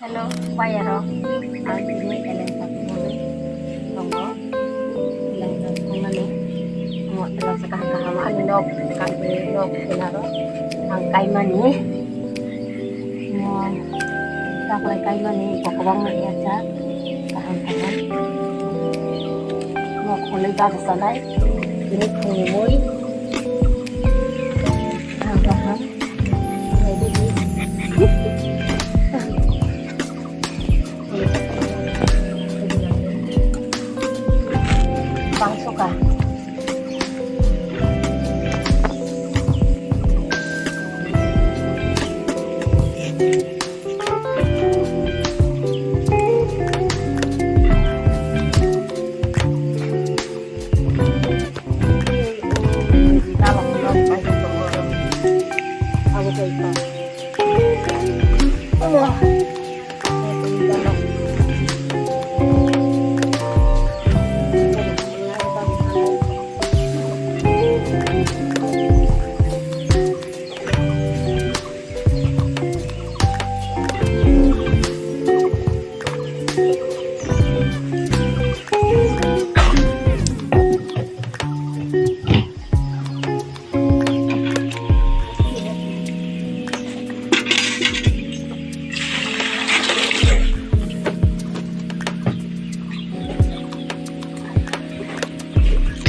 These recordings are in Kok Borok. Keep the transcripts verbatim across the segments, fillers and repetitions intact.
Hello, bayarok. Ang tini eleng sak mani tongo. Eleng sak mani. Mo eleng sak kaham kaham ani nok, kaham nok kenaro. Ang kaimani. Mo taklai kaimani, kokobang ma ya sak. Kaham kaham. Mo kholoi bag sanai. Tini khumui. Kaham kaham. Bangsoka.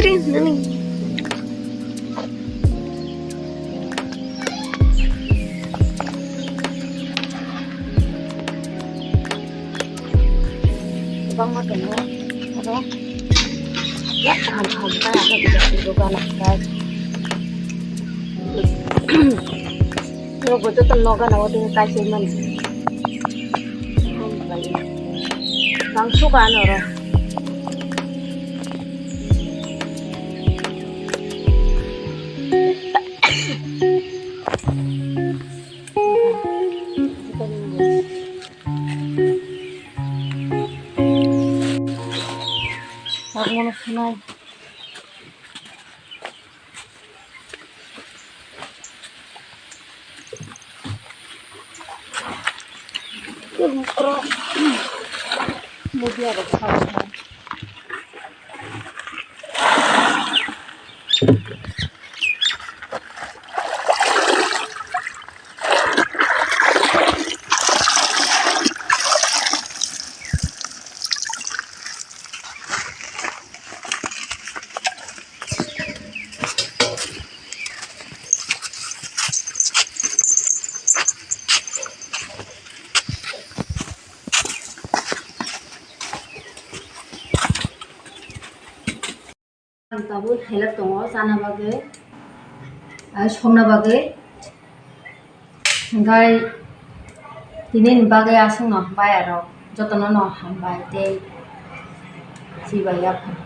Kring nani. Kwbangma tongo oro. Yak kaham kaham khe abo dogan khe. Oro bo joto no gana o tei kaisa mani. Ang suka ano oro. Sak mano khwnai. Media rok kha. Ang tabuk helak tongo chana bagwi, ah, songna bagwi. Hwnkhe tini ni bagwi aswkno bayarok jotono no hambai tei chibai yaphang.